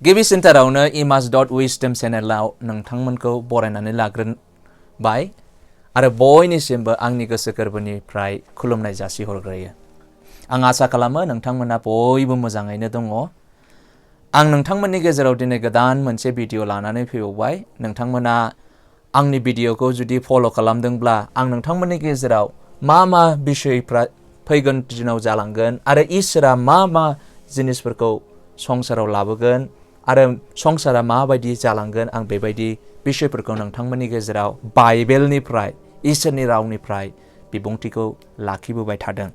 गिबि सेन्टारावनो Emmas.Wisdom चेनेलाव नोंथांमोनखौ बरायनानै लाग्रोबाय आरो बयनिसिमबो आंनि गोसो गोरबोनिफ्राय खुलुमनाय जासिहरग्रोयो। आं आसा खालामो नोंथांमोना बयबो मोजाङैनो दङ। आं नोंथांमोननि गेजेराव दिनै गोदान मोनसे भिडिअ लानानै फैबावबाय। नोंथांमोना आंनि भिडिअखौ जुदि फल' खालामदोंब्ला आं नोंथांमोननि गेजेराव मा बिषयफ्रा फैगोन दिनाव जालांगोन आरो इसोरा मा जिनिसफोरखौ संसाराव लाबोगोन आरो संसारा माबायदि जालांगोन आं बेबायदि बिषयफोरखौ नोंथांमोननि गेजेराव बाइबेलनिफ्राय इसोरनि रावनिफ्राय बिबुंथिखौ लाखिबोबाय थादों।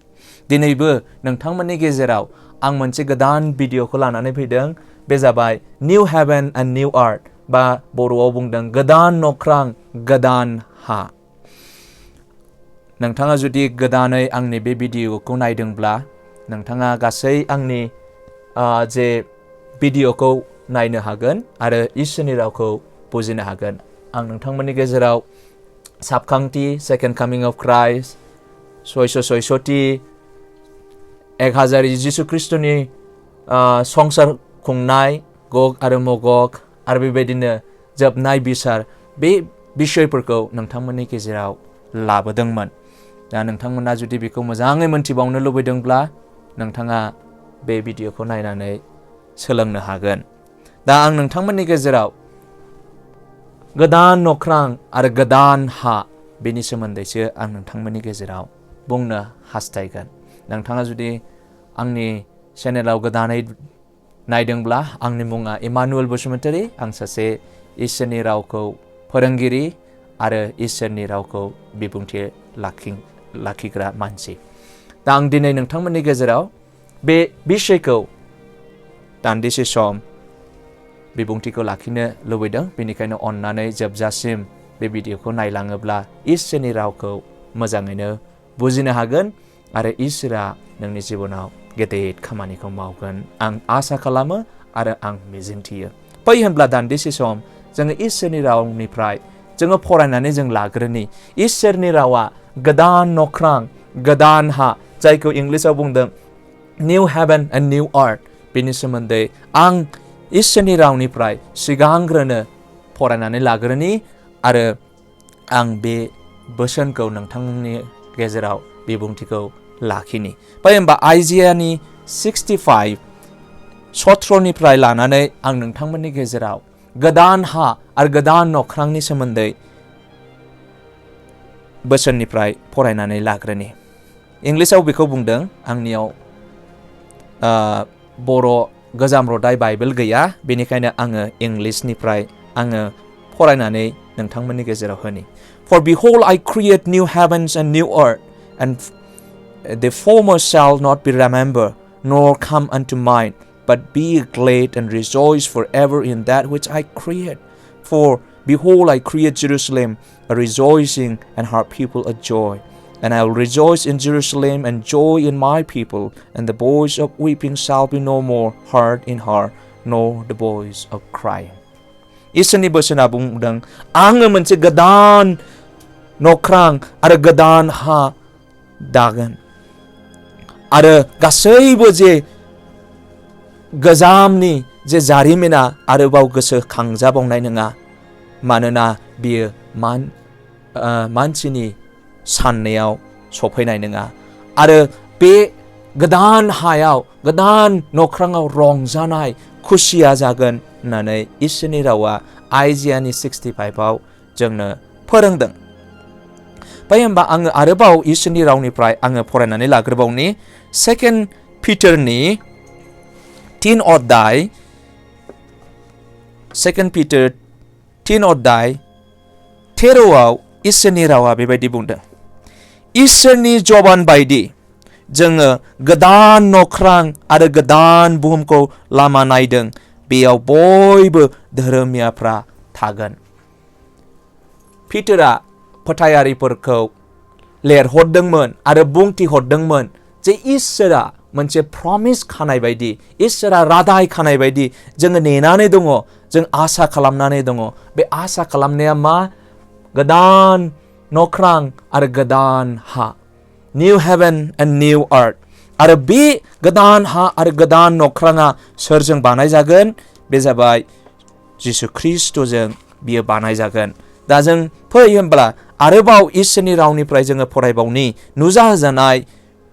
दिनैबो नोंथांमोननि गेजेराव आं मोनसे गोदान भिडिअखौ लानानै फैदों। बे जाबाय निउ हेभेन एन्ड निउ आर्थ बा बर'आव बुंदों गोदान नख्रां गोदान हा। नोंथाङा जुदि गोदानै आंनि बे भिडिअखौ नायदोंब्ला नोंथाङा गासै आंनि जे भिडिअखौ नायनो हागोन आरो इसोरनि रावखौ बुजिनो हागोन। आं नोंथांमोननि गेजेराव साबखांथि सेकेन्ड कामिं अफ क्राइस्ट 666 1000 जिसु ख्रिस्टनि संसार खुंनाय गग आरो मगग आरो बेबायदिनो जोबनाय बिसार बे बिषयफोरखौ नोंथांमोननि गेजेराव लाबोदोंमोन। दा नोंथांमोना जुदि बेखौ मोजाङै मोनथिबावनो लुबैदोंब्ला नोंथाङा बे भिडिअखौ नायनानै सोलोंनो हागोन। दा आं नोंथांमोननि गेजेराव गोदान नख्रां आरो गोदान हा बेनि सोमोन्दैसो आं नोंथांमोननि गेजेराव बुंनो हास्थायगोन। नोंथाङा जुदि आंनि चेनेलाव गोदानै नायदोंब्ला आंनि मुङा इमानुएल बसुमतारी। आं सासे इसोरनि रावखौ फोरोंगिरि आरो इसोरनि रावखौ बिबुंथि लाखिग्रा मानसि। दा आं दिनै नोंथांमोननि गेजेराव बे बिषयखौ दान्दिसे सम बिबुंथिखौ लाखिनो लुबैदों। बेनिखायनो अन्नानै जोबजासिम बे भिडिअखौ नायलाङोब्ला इसोरनि रावखौ मोजाङैनो बुजिनो हागोन आरो इसोरा नोंनि जिबनाव गेदेर खामानिखौ मावगोन आं आसा खालामो आरो आं मिजिंथियो। फै होनब्ला दान्दिसे सम जोङो इसोरनि रावनिफ्राय जोङो फरायनानै जों लाग्रोनि। इसोरनि रावा गोदान नख्रां गोदान हा, जायखौ इंलिसाव बुंदों निउ हेभेन एन्ड निउ आर्थ, बेनि सोमोन्दै आं इसोरनि रावनिफ्राय सिगांग्रोनो फरायनानै लाग्रोनि आरो आं बे बोसोनखौ नोंथांनि गेजेराव बिबुंथिखौ लाखिनि। फै होमबा आइजियानि 65 17निफ्राय लानानै आं नोंथांमोननि गेजेराव गोदान हा आरो गोदान नख्रांनि सोमोन्दै बोसोननिफ्राय फरायनानै लाग्रोनि। इंलिसाव बेखौ बुंदों। आंनियाव बर' गोजाम रदाय बाइबेल गैया, बेनिखायनो आङो इंलिसनिफ्राय आङो फरायनानै नोंथांमोननि गेजेराव होनि। For behold, I create new heavens and new earth, and the former shall not be remembered, nor come unto mind, but be glad and rejoice forever in that which I create. For behold, I create Jerusalem a rejoicing, and her people a joy. And I will rejoice in Jerusalem and joy in my people, and the voice of weeping shall be no more heard in her, nor the voice of crying. इसोरनि बोसोना बुंदों आङो मोनसे गोदान नख्रां आरो गोदान हा दागोन आरो गासैबो जे गोजामनि जे जारिमिना आरोबाव गोसोखांजाबावनाय नङा, मानोना बियो मानसिनि साननायाव सफैनाय नङा आरो बे गोदान हायाव गोदान नख्राङाव रंजानाय खुसिया जागोन होननानै इसोरनि रावा आइजियानि 65आव जोंनो फोरोंदों। फाय होमबा आङो आरोबाव इसोरनि रावनिफ्राय आङो फरायनानै लाग्रोबावनि। सेकेन्ड पिटारनि 3 अध्याय 13आव इसोरनि रावा बेबायदि बुंदों। इसोरनि जबान बायदि जोङो गोदान नख्रां आरो गोदान बुहुमखौ लामा नायदों, बेयाव बयबो धोरोमियाफ्रा थागोन। पिटारा फोथायारिफोरखौ लिरहरदोंमोन आरो बुंथि हरदोंमोन जे इसोरा मोनसे प्रमिस खानाय बायदि, इसोरा रादाय खानाय बायदि जोङो नेनानै दङ, जों आसा खालामनानै दङ। बे आसा खालामनाया मा? गोदान नख्रां आरो गोदान हा, निउ हेभेन एन्ड निउ आर्थ। आरो बे गोदान हा आरो गोदान नख्राङा सोरजों बानायजागोन? बे जाबाय जिसु ख्रिस्ट'जों बियो बानायजागोन। दा जों फै होनब्ला आरोबाव इसोरनि रावनिफ्राय जोङो फरायबावनि नुजाहोजानाय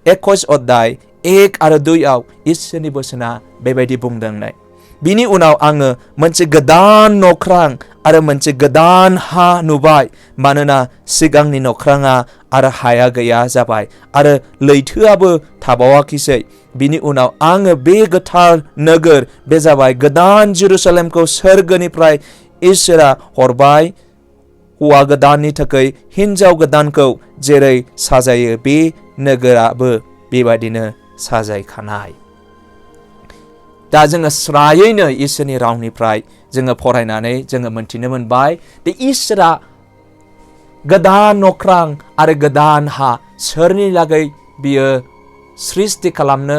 21 अध्याय 1 आरो 2 आव इसोरनि बोसोना बेबायदि बुंदोंलाय। बिनि उनाव आङो मोनसे गोदान नख्रां आरो मोनसे गोदान हा नुबाय, मानोना सिगांनि नख्राङा आरो हाया गैया जाबाय आरो लैथोआबो थाबावाखिसै। बिनि उनाव आङो बे गोथार नोगोर, बे जाबाय गोदान जेरुसालेमखौ सोरगोनिफ्राय इसोरा हरबाय, हौवा गोदाननि थाखाय हिन्जाव गोदानखौ जेरै साजायो बे नोगोराबो बेबादिनो साजायखानाय। दा जोङो स्रायैनो इसोरनि रावनिफ्राय जोङो फरायनानै जोङो मोनथिनो मोनबाय दि इसोरा गोदान नख्रां आरो गोदान हा सोरनि लागै बियो सृष्टि खालामनो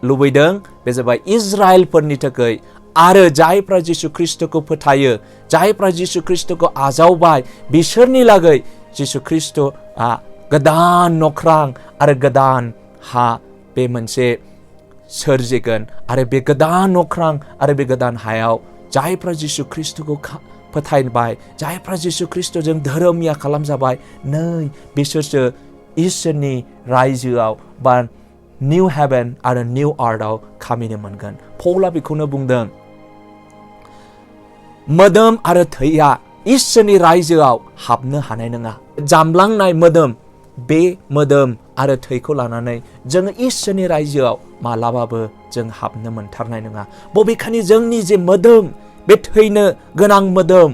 लुबैदों, बे जाबाय इजराइलफोरनि थाखाय आरो जायफ्रा जिसु ख्रिस्ट'खौ फोथायो, जायफ्रा जिसु ख्रिस्ट'खौ आजावबाय, बिसोरनि लागै जिसु ख्रिस्ट'आ गोदान नख्रां आरो गोदान हा बे मोनसे सोरजिगोन। आरो बे गोदान नख्रां आरो बे गोदान हायाव जायफ्रा जिसु ख्रिस्ट'खौ फोथायबाय, जायफ्रा जिसु ख्रिस्ट'जों धोरोमिया खालामजाबाय, नै बिसोरसो इसोरनि रायजोआव बा निउ हेभेन आरो निउ आर्थआव खामिनो मोनगोन। पौला बेखौनो बुंदों, मोदोम आरो थैया इसोरनि रायजोआव हाबनो हानाय नङा। जामलांनाय मोदोम, बे मोदोम आरो थैखौ लानानै जोङो इसोरनि रायजोआव मालाबाबो जों हाबनो मोनथारनाय नङा। बबेखानि जोंनि जे मोदोम, बे थैनो गोनां मोदोम,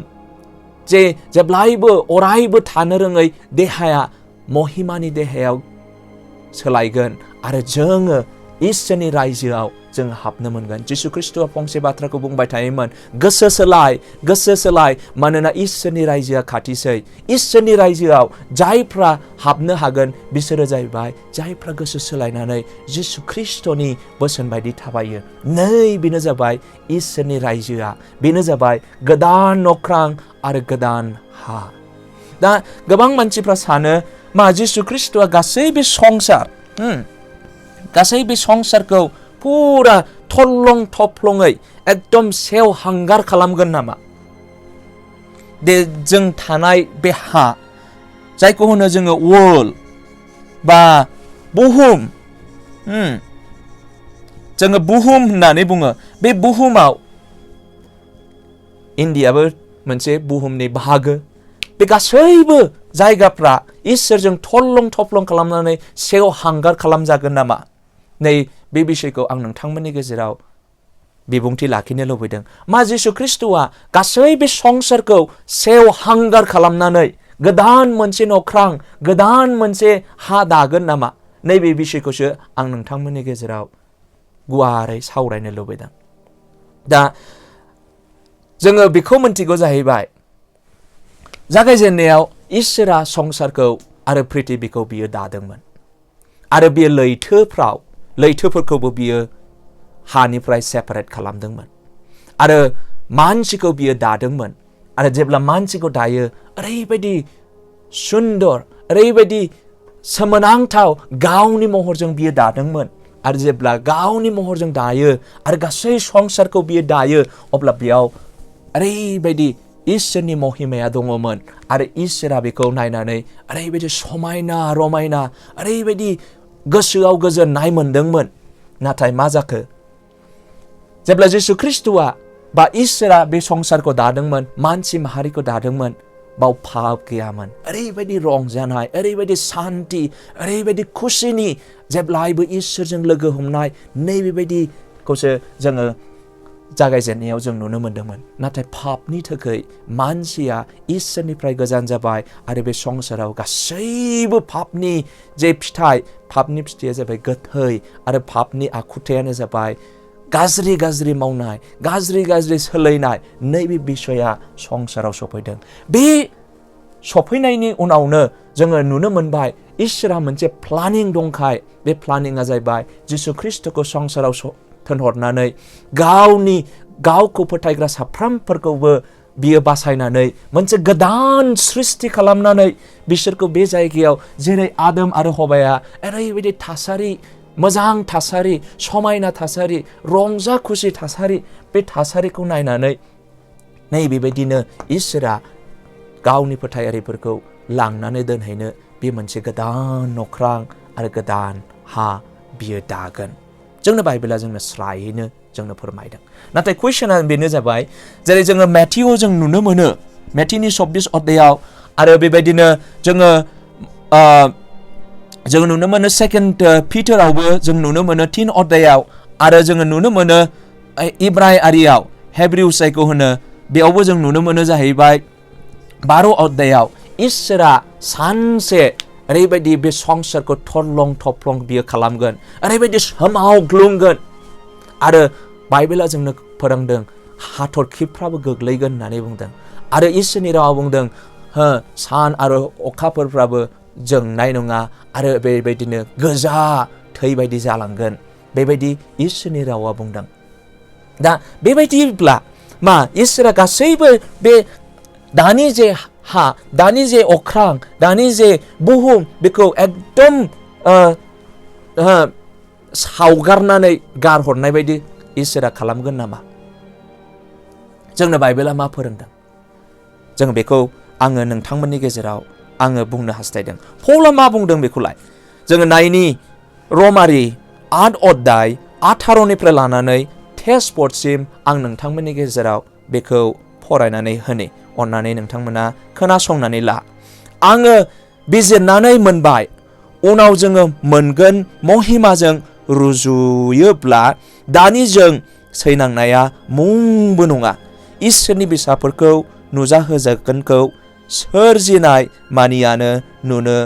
जे जेब्लायबो अरायबो थानो रोङै देहाया महिमानि देहायाव सोलायगोन आरो जोङो इसोरनि रायजोआव जों हाबनो मोनगोन। जिसु ख्रिस्ट'आ फंसे बाथ्राखौ बुंबाय थायोमोन, गोसो सोलाय, गोसो सोलाय, मानोना इसोरनि रायजोआ खाथिसै। इसोरनि रायजोआव जायफ्रा हाबनो हागोन बिसोरो जाहैबाय जायफ्रा गोसो सोलायनानै जिसु ख्रिस्ट'नि बोसोन बायदि थाबायो। नै बेनो जाबाय इसोरनि रायजोआ, बेनो जाबाय गोदान नख्रां आरो गोदान हा। दा गोबां मानसिफ्रा सानो मा जिसु ख्रिस्ट'आ गासै बे संसारखौ पुरा थल्लं थफ्लङै एकदम सेवहांगार खालामगोन नामा? दे जों थानाय बे हा, जायखौ होनो जोङो वर्ल्ड बा बुहुम, जोङो बुहुम होननानै बुङो। बे बुहुमाव इन्डियाबो मोनसे बुहुमनि बाहागो। बे गासैबो जायगाफ्रा इसोरजों थल्लं थफ्लं खालामनानै सेवहांगार खालामजागोन नामा? नै बे बिषयखौ आं नोंथांमोननि गेजेराव बिबुंथि लाखिनो लुबैदों। मा जिसु ख्रिस्ट'आ गासै बे संसारखौ सेवहांगार खालामनानै गोदान मोनसे नख्रां, गोदान मोनसे हा दागोन नामा? नैबे बिषयखौसो आं नोंथांमोननि गेजेराव गुवारै सावरायनो लुबैदों। दा जोङो बेखौ मोनथिगौ जाहैबाय, जागायजेननायाव इसोरा संसारखौ आरो प्रिथिबिखौ बियो दादोंमोन आरो बियो लैथोफोरखौबो बियो हानिफ्राय सेपारेट खालामदोंमोन आरो मानसिखौ बियो दादोंमोन। आरो जेब्ला मानसिखौ दायो, ओरैबायदि सुन्दर, ओरैबायदि सोमोनांथाव गावनि महरजों बियो दादोंमोन। आरो जेब्ला गावनि महरजों दायो आरो गासै संसारखौ बियो दायो, अब्ला बेयाव ओरैबायदि इसोरनि महिमाया दङमोन आरो इसोरा बेखौ नायनानै ओरैबायदि समायना रमायना, ओरैबायदि गोसोआव गोजोननाय मोनदोंमोन। नाथाय मा जाखो? जेब्ला जिसु ख्रिस्ट'आ बा इसोरा बे संसारखौ दादोंमोन, मानसि माहारिखौ दादोंमोन, बाव पाप गैयामोन। ओरैबायदि रंजानाय, ओरैबायदि सान्ति, ओरैबायदि खुसिनि जेब्लायबो इसोरजों लोगो हमनाय, नैबेबायदिखौसो जोङो जागायजेननायाव जों नुनो मोन्दोंमोन। नाथाय पापनि थाखाय मानसिया इसोरनिफ्राय गोजान जाबाय आरो बे संसाराव गासैबो पापनि जे फिथाइ, पापनि फिथाइया जाबाय गोथै आरो पापनि आखुथायानो जाबाय गाज्रि गाज्रि मावनाय, गाज्रि गाज्रि सोलायनाय। नैबे बिषया संसाराव सफैदों। बे सफैनायनि उनावनो जोङो नुनो मोनबाय इसोरा मोनसे प्लानिं दंखाय। बे प्लानिंआ जाहैबाय जिसु ख्रिस्ट'खौ संसाराव थिनहरनानै गावखौ फोथायग्रा साफ्रोमफोरखौबो बियो बासायनानै मोनसे गोदान सृष्टि खालामनानै बिसोरखौ बे जायगायाव, जेरै आदम आरो हवाया ओरैबायदि थासारि मोजां थासारि समायना थासारि रंजा खुसि थासारि बे थासारिखौ नायनानै नै बेबायदिनो इसोरा गावनि फोथायारिफोरखौ लांनानै दोनहैनो बे मोनसे गोदान नख्रां आरो गोदान हा बियो दागोन जोंनो बाइबेला जोंनो स्रायैनो जोंनो फोरमायदों नाथाय कुइसना बेनो जाबाय जेरै जोङो मेथ्युआव जों नुनो मोनो मेथ्युनि 24 अध्यायाव आरो बेबायदिनो जों नुनो मोनो सेकेन्ड पिटारावबो जों नुनो मोनो 3 अध्यायाव आरो जोङो नुनो मोनो इब्राय आरियाव हेब्रिउस जायखौ होनो बेयावबो जों नुनो मोनो जाहैबाय 12 अध्यायाव इसोरा सानसे ओरैबायदि बे संसारखौ थरलं थफ्लं बियो खालामगोन ओरैबायदि सोमावग्लुंगोन आरो बाइबेला जोंनो फोरोंदों हाथरखिफ्राबो गोग्लैगोन होननानै बुंदों आरो इसोरनि रावा बुंदों सान आरो अखाफोरफ्राबो जोंनाय नङा आरो बेबायदिनो गोजा थै बायदि जालांगोन बेबायदि इसोरनि रावा बुंदों दा बेबायदिब्ला मा इसोरा गासैबो बे दानि जे हा दानि जे अख्रां दानि जे बुहुम बेखौ एकदम सावगारनानै गारहरनाय बायदि इसोरा खालामगोन नामा जोंनो बाइबेला मा फोरोंदों जों बेखौ आङो नोंथांमोननि गेजेराव आङो बुंनो हास्थायदों पौला मा बुंदों बेखौलाय जोङो नायनि रमारि 8 अध्याय 18निफ्राय लानानै 23 पदसिम आं नोंथांमोननि गेजेराव बेखौ फरायनानै होनि अन्नानै नोंथांमोना खोनासंनानै ला आङो बिजिरनानै मोनबाय उनाव जोङो मोनगोन महिमाजों रुजुयोब्ला दानि जों सैनांनाया मुंबो नङा इसोरनि बिसाफोरखौ नुजाहोजागोनखौ सोरजिनाय मानियानो नुनो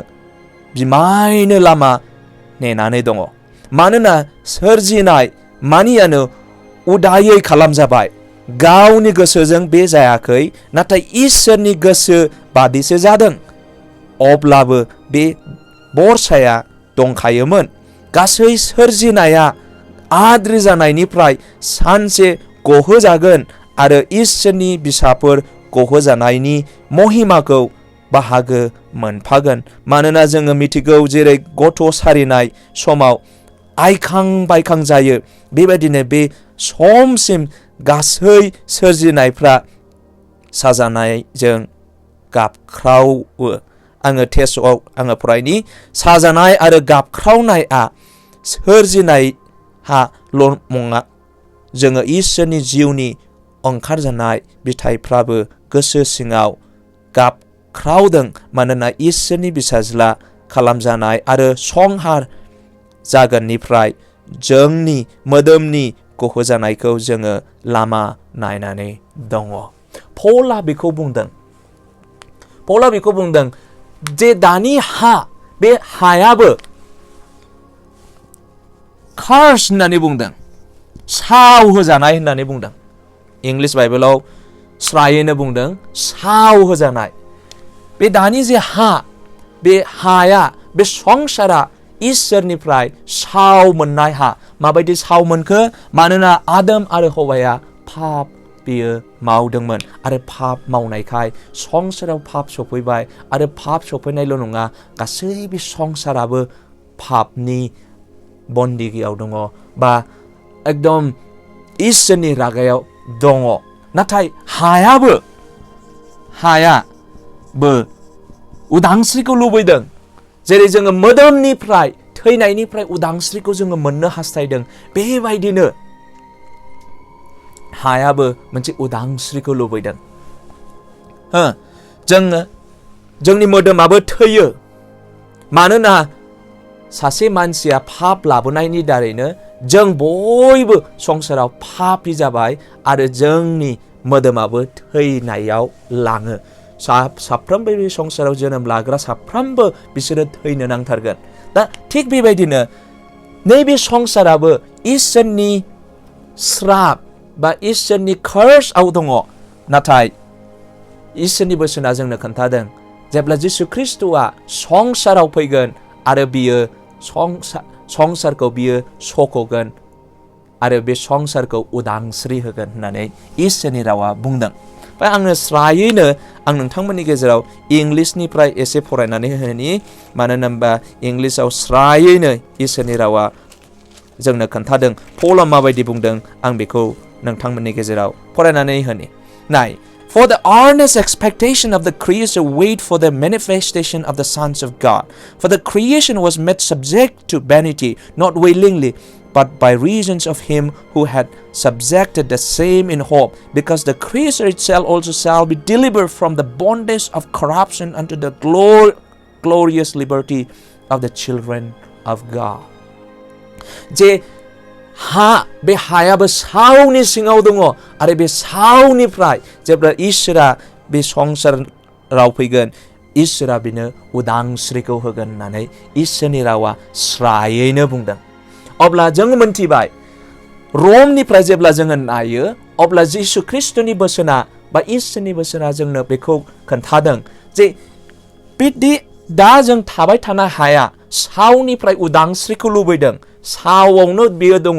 बिमायनो लामा नेनानै दङ मानोना सोरजिनाय मानियानो उदायै खालामजाबाय गावनि गोसोजों बे जायाखै नाथाय इसोरनि गोसो बादिसो जादों अब्लाबो बे बरसाया दंखायोमोन गासै सोरजिनाया आद्रि जानायनिफ्राय सानसे गहोजागोन आरो इसोरनि बिसाफोर गहोजानायनि महिमाखौ बाहागो मोनफागोन मानोना जोङो मिथिगौ जेरै गथ' सारिनाय समाव आइखां बायखां जायो बेबायदिनो बे समसिम गासै सोरजिनायफ्रा साजानायजों गाबख्रावो आङो टेस्टआव आङो फरायनि साजानाय आरो गाबख्रावनाया सोरजिनायहाल' नङा जोङो इसोरनि जिउनि ओंखारजानाय बिथाइफ्राबो गोसो सिङाव गाबख्रावदों मानोना इसोरनि बिसाज्ला खालामजानाय आरो संहार जागोननिफ्राय जोंनि मोदोमनि गहोजानायखौ जोङो लामा नायनानै दङ पौला बेखौ बुंदों जे दानि हा बे हायाबो कार्स होननानै बुंदों साव होजानाय होननानै बुंदों इंलिश बाइबेलाव स्रायैनो बुंदों साव होजानाय बे दानि जे हा बे हाया बे संसारा इसोरनिफ्राय साव मोननाय हा माबायदि साव मोनखो मानोना आदम आरो हौवाया पाप बियो मावदोंमोन आरो पाप मावनायखाय संसाराव पाप सफैबाय आरो पाप सफैनायल' नङा गासैबो संसाराबो पापनि बन्दिगियाव दङ बा एकदम इसोरनि रागायाव दङ नाथाय हायाबो उदांस्रिखौ लुबैदों जेरै जोङो मोदोमनिफ्राय थैनायनिफ्राय उदांस्रिखौ जोङो मोननो हास्थायदों बेबायदिनो हायाबो मोनसे उदांस्रिखौ लुबैदों जोंनि मोदोमाबो थैयो मानोना सासे मानसिया पाप लाबोनायनि दारैनो जों बयबो संसाराव पापी जाबाय आरो जोंनि मोदोमाबो थैनायाव लाङो साफ्रोमबो बे संसाराव जोनोम लाग्रा साफ्रोमबो बिसोरो थैनो नांथारगोन दा थिग बेबायदिनो नैबे संसाराबो इसोरनि श्राप बा इसोरनि कर्सआव दङ नाथाय इसोरनि बोसोना जोंनो खोन्थादों जेब्ला जिसु ख्रिस्ट'आ संसाराव फैगोन आरो बियो संसारखौ बियो सख'गोन आरो बे संसारखौ उदांस्रि होगोन होननानै इसोरनि रावा बुंदों ओमफ्राय आङो स्रायैनो आं नोंथांमोननि गेजेराव इंलिशनिफ्राय एसे फरायनानै होनि मानो होनबा इंलिशाव स्रायैनो इसोरनि रावा जोंनो खोन्थादों पौला माबायदि बुंदों आं बेखौ नोंथांमोननि गेजेराव फरायनानै होनि नाय For the earnest expectation of the creation wait for the manifestation of the sons of God. For the creation was made subject to vanity, not willingly, but by reasons of him who had subjected the same in hope, because the creature itself also shall be delivered from the bondage of corruption unto the glorious liberty of the children of God. जे हा बे हायाबो सावनि सिङाव दङ आरो बे सावनिफ्राय जेब्ला इसोरा बे संसाराव फैगोन इसोरा बिनो उदांस्रिखौ होगोन होननानै इसोरनि रावा स्रायैनो बुंदों अब्ला जों मोनथिबाय रमनिफ्राय जेब्ला जोङो नायो अब्ला जिसु ख्रिस्टनि बोसोना बा इसोरनि बोसोना जोंनो बेखौ खोन्थादों जे बिदि दा जों थाबाय थानाय हाया सावनिफ्राय उदांस्रिखौ लुबैदों सावआवनो बियो दङ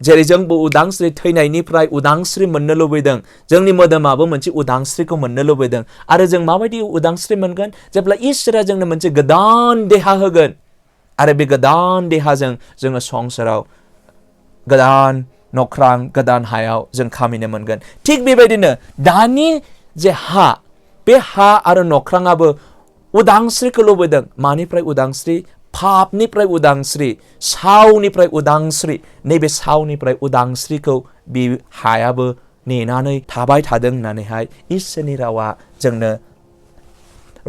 जेरै जोंबो उदांस्रि थैनायनिफ्राय उदांस्रि मोननो लुबैदों जोंनि मोदोमाबो मोनसे उदांस्रिखौ मोननो लुबैदों आरो जों माबायदि उदांस्रि मोनगोन जेब्ला इसोरा जोंनो मोनसे गोदान देहा होगोन आरो बे गोदान देहाजों जोङो संसाराव गोदान नख्रां गोदान हायाव जों खामिनो मोनगोन थिग बेबायदिनो दानि जे हा बे हा आरो नख्राङाबो उदांस्रिखौ लुबैदों मानिफ्राय उदांस्रि पापनिफ्राय उदांस्रि सावनिफ्राय उदांस्रि नैबे सावनिफ्राय उदांस्रिखौ बे हायाबो नेनानै थाबाय थादों होननानैहाय इसोरनि रावा जोंनो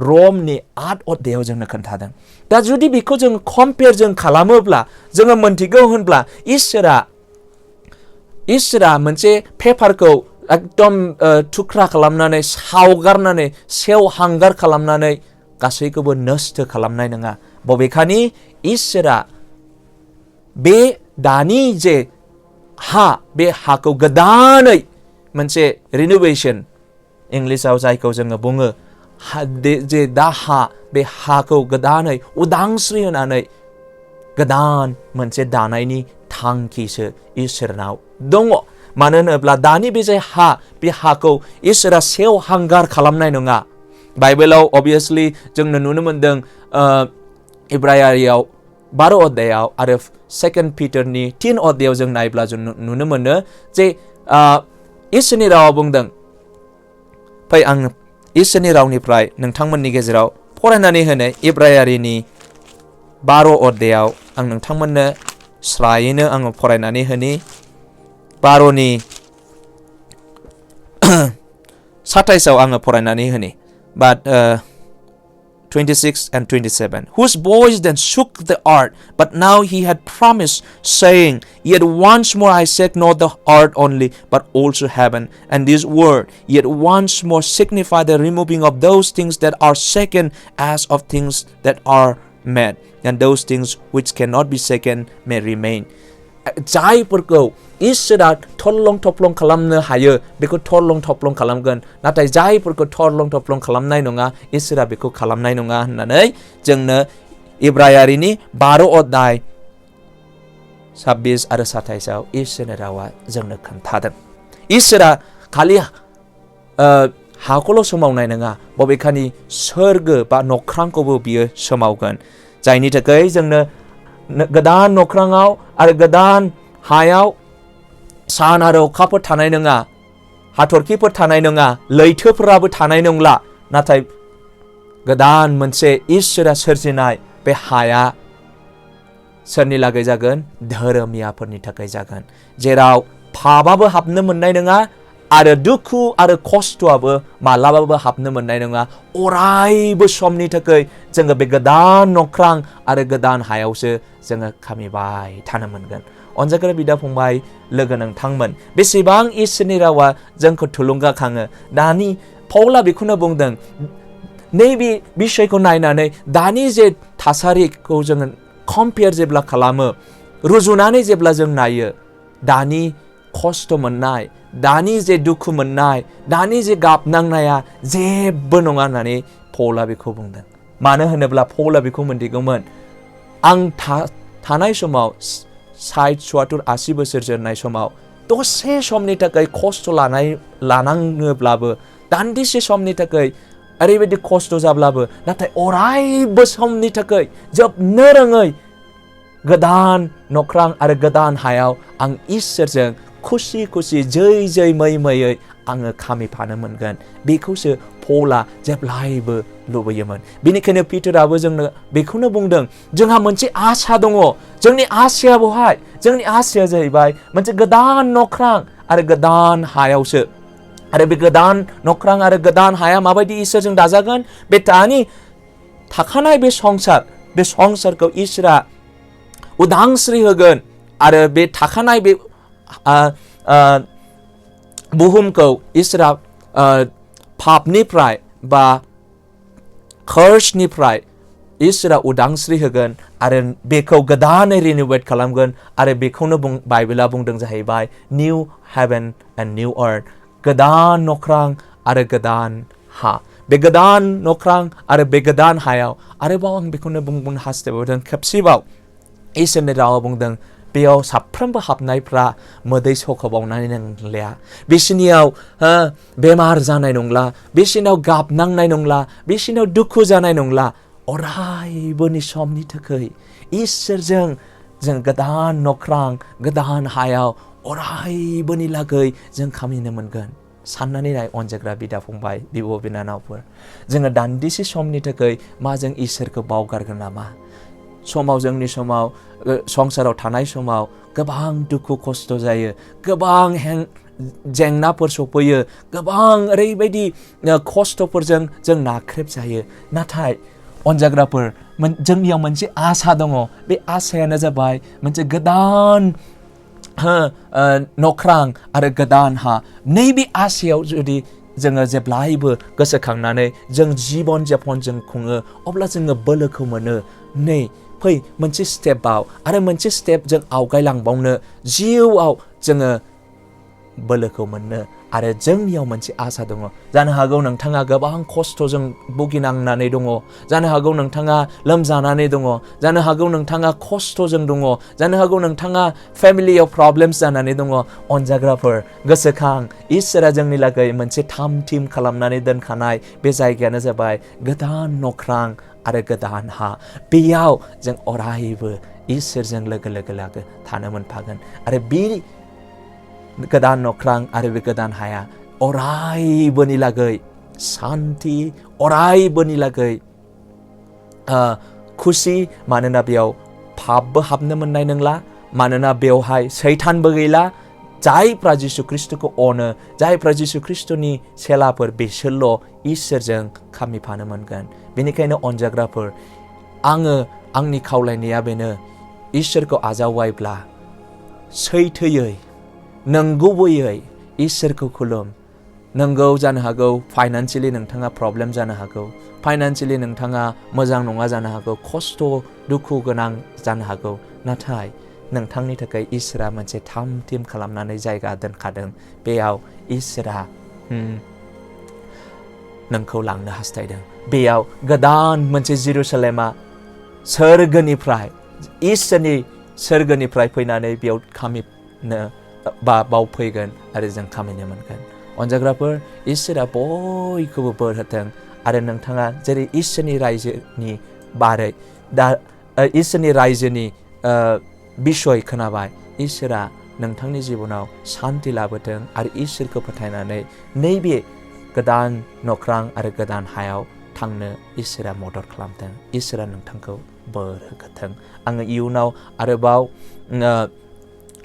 रमनि 8 अध्यायाव जोंनो खोन्थादों दा जुदि बेखौ जों कम्पेयार जों खालामोब्ला जोङो मोनथिगौ होनब्ला इसोरा मोनसे पेपारखौ एकदम थुख्रा खालामनानै सावगारनानै सेवहांगार खालामनानै गासैखौबो नष्ट खालामनाय नङा बबेखानि इसोरा बे दानि जे हा बे हाखौ गोदानै मोनसे रिनोवेशन इंलिशाव जायखौ जोङो बुङो जे दा हा बे हाखौ गोदानै उदांस्रि होनानै गोदान मोनसे दानायनि थांखिसो इसोरनाव दङ मानो होनोब्ला दानि बे जे हा बे हाखौ इसोरा सेवहांगार खालामनाय नङा बाइबेलाव obviously जोंनो नुनो मोनदों इब्रायारियाव 12 अध्यायाव आरो 2 पिटारनि 3 अध्यायाव जों नायब्ला जों नुनो मोनो जे इसोरनि रावा बुंदों फै आं इसोरनि रावनिफ्राय नोंथांमोननि गेजेराव फरायनानै होनो इब्रायारिनि 12 अध्यायाव आं नोंथांमोननो स्रायैनो आङो फरायनानै होनि 12नि 27 आव आङो फरायनानै होनि but 26 and 27 whose voice then shook the earth but now he had promised saying yet once more I shake not the earth only but also heaven and this word yet once more signify the removing of those things that are shaken as of things that are made and those things which cannot be shaken may remain जायफोरखौ इसोरा थरलं थफ्लं खालामनो हायो बेखौ थरलं थफ्लं खालामगोन नाथाय जायफोरखौ थरलं थफ्लं खालामनाय नङा इसोरा बेखौ खालामनाय नङा होननानै जोंनो इब्रायारिनि 12 अध्याय 26 आरो 27 आव इसोरनि रावा जोंनो खोन्थादों इसोरा खालि हाखौल' सोमावनाय नङा बबेखानि सोरगो बा नख्रांखौबो बियो सोमावगोन जायनि थाखाय जोंनो गोदान नख्राङाव आरो गोदान हायाव सान आरो अखाफोर थानाय नङा हाथरखिफोर थानाय नङा लैथोफोराबो थानाय नंला नाथाय गोदान मोनसे इसोरा सोरजिनाय बे हाया सोरनि लागै जागोन धोरोमियाफोरनि थाखाय जागोन जेराव पापाबो हाबनो मोननाय नङा आरो दुखु आरो खस्थ'आबो मालाबाबो हाबनो मोननाय नङा अरायबो समनि थाखाय जोङो बे गोदान नख्रां आरो गोदान हायावसो जोङो खामिबाय थानो मोनगोन अनजाग्रा बिदा फंबाय लोगो नोंथांमोन बेसेबां इसोरनि रावा जोंखौ थुलुंगाखाङो दानि पौला बेखौनो बुंदों नैबे बिषयखौ नायनानै दानि जे थासारिखौ जोङो कम्पेयार जेब्ला खालामो रुजुनानै जेब्ला जों नायो दानि खस्थ' मोननाय दानि जे दुखु मोननाय दानि जे गाबनांनाया जेबो नङा होननानै पौला बेखौ बुंदों मानो होनोब्ला पौला बेखौ मोनथिगौमोन आं थानाय समाव 60-70-80 बोसोर जोरनाय समाव दसे समनि थाखाय खस्थ' लानाङोब्लाबो दान्दिसे समनि थाखाय ओरैबायदि खस्थ' जाब्लाबो नाथाय अरायबो समनि थाखाय जोबनो रोङै गोदान नख्रां आरो गोदान हायाव आं इसोरजों खुसि खुसि जै जै मै मैयै आङो खामिफानो मोनगोन बेखौसो पौला जेब्लायबो लुबैयोमोन। बेनिखायनो पिटाराबो जोंनो बेखौनो बुंदों जोंहा मोनसे आसा दङ। जोंनि आसाया बहाय? जोंनि आसाया जाहैबाय मोनसे गोदान नख्रां आरो गोदान हायावसो। आरो बे गोदान नख्रां आरो गोदान हाया माबायदि इसोरजों दाजागोन? बे दानि थाखानाय बे संसारखौ इसोरा उदांस्रि होगोन आरो बे थाखानाय बे बुहुमखौ इसोरा पापनिफ्राय बा कर्सनिफ्राय इसोरा उदांस्रि होगोन आरो बेखौ गोदानै रिनिवेट खालामगोन आरो बेखौनो बाइबेला बुंदों जाहैबाय निउ हेभेन एन्ड निउ आर्थ, गोदान नख्रां आरो गोदान हा। बे गोदान नख्रां आरो बे गोदान हायाव आरोबाव आं बेखौनो बुंनो हास्थायबावदों खेबसेबाव इसोरनि रावा बुंदों बेयाव साफ्रोमबो हाबनायफ्रा मोदै सखबावनाय नंलिया, बिसोरनियाव बेमार जानाय नंला, बिसोरनाव गाबनांनाय नंला, बिसोरनाव दुखु जानाय नंला। अरायबोनि समनि थाखाय इसोरजों जों गोदान नख्रां गोदान हायाव अरायबोनि लागै जों खामिनो मोनगोन। साननानै नाय अनजाग्रा बिदा फंबाय बिब' बिनानावफोर, जोङो दान्दिसे समनि थाखाय मा जों इसोरखौ बावगारगोन नामा? जोंनि समाव संसाराव थानाय समाव गोबां दुखु खस्थ' जायो, गोबां जेंनाफोर सफैयो, गोबां ओरैबायदि खस्थ'फोरजों जों नाख्रेबजायो। नाथाय अनजाग्राफोर जोंनियाव मोनसे आसा दङ। बे आसायानो जाबाय मोनसे गोदान नख्रां आरो गोदान हा। नैबे आसायाव जुदि जोङो जेब्लायबो गोसोखांनानै जों जिबन जापन जों खुङो अब्ला जोङो बोलोखौ मोनो। नै फै मोनसे स्टेपआव आरो मोनसे स्टेप जों आवगायलांबावनो जिउआव जोङो बोलोखौ मोननो आरो जोंनियाव मोनसे आसा दङ। जानो हागौ नोंथाङा गोबां खस्थ'जों भुगिनांनानै दङ, जानो हागौ नोंथाङा लोमजानानै दङ, जानो हागौ नोंथाङा खस्थ'जों दङ, जानो हागौ नोंथाङा फेमिलियाव प्रब्लेम्स जानानै दङ। अनजाग्राफोर गोसोखां, इसोरा जोंनि लागै मोनसे थाम थिम खालामनानै दोनखानाय बे जायगायानो जाबाय गोदान नख्रां आरो गोदान हा। बेयाव जों अरायबो इसोरजों लोगो थानो मोनफागोन आरो बे गोदान नख्रां आरो बे गोदान हाया अरायबोनि लागै सान्थि, अरायबोनि लागै खुसि। मानोना बेयाव पापबो हाबनो मोननाय नंला, मानोना बेवहाय सैतानबो गैला। जायफ्रा जिसु ख्रिस्ट'खौ अनो, जायफ्रा जिसु ख्रिस्ट'नि चेलाफोर, बिसोरल' इसोरजों खामिफानो मोनगोन। बेनिखायनो अनजाग्राफोर, आंनि खावलायनाया बेनो, इसोरखौ आजावबायब्ला सैथोयै नंगुबैयै इसोरखौ खुलुम। नंगौ जानो हागौ फाइनान्सियेलि नोंथाङा प्रब्लेम जानो हागौ, फाइनान्सियेलि नोंथाङा मोजां नङा जानो हागौ, खस्थ' दुखु गोनां जानो हागौ। नाथाय नोंथांनि थाखाय इसोरा मोनसे थाम थिम खालामनानै जायगा दोनखादों। बेयाव इसोरा नोंखौ लांनो हास्थायदों। बेयाव गोदान मोनसे जेरुसालेमा सोरगोनिफ्राय, इसोरनि सोरगोनिफ्राय फैनानै बेयाव खामिनो बा बाव फैगोन आरो जों खामिनो मोनगोन। अनजाग्राफोर, इसोरा बयखौबो बोर होथों आरो नोंथाङा जेरै इसोरनि रायजोनि बारै दा इसोरनि रायजोनि बिसय खोनाबाय, इसोरा नोंथांनि जिबनाव सान्ति लाबोथों आरो इसोरखौ फोथायनानै नैबे गोदान नख्रां आरो गोदान हायाव थांनो इसोरा मदद खालामथों। इसोरा नोंथांखौ बोर होथों। आङो इयुनाव आरोबाव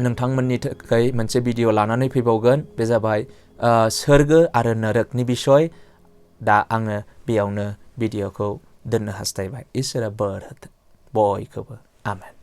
नोंथांमोननि थाखाय मोनसे भिडिअ लानानै फैबावगोन। बे जाबाय सोरगो आरो नरकनि बिसय। दा आङो बेयावनो भिडिअखौ दोननो हास्थायबाय। इसोरा बोर होथों बयखौबो। आमेन।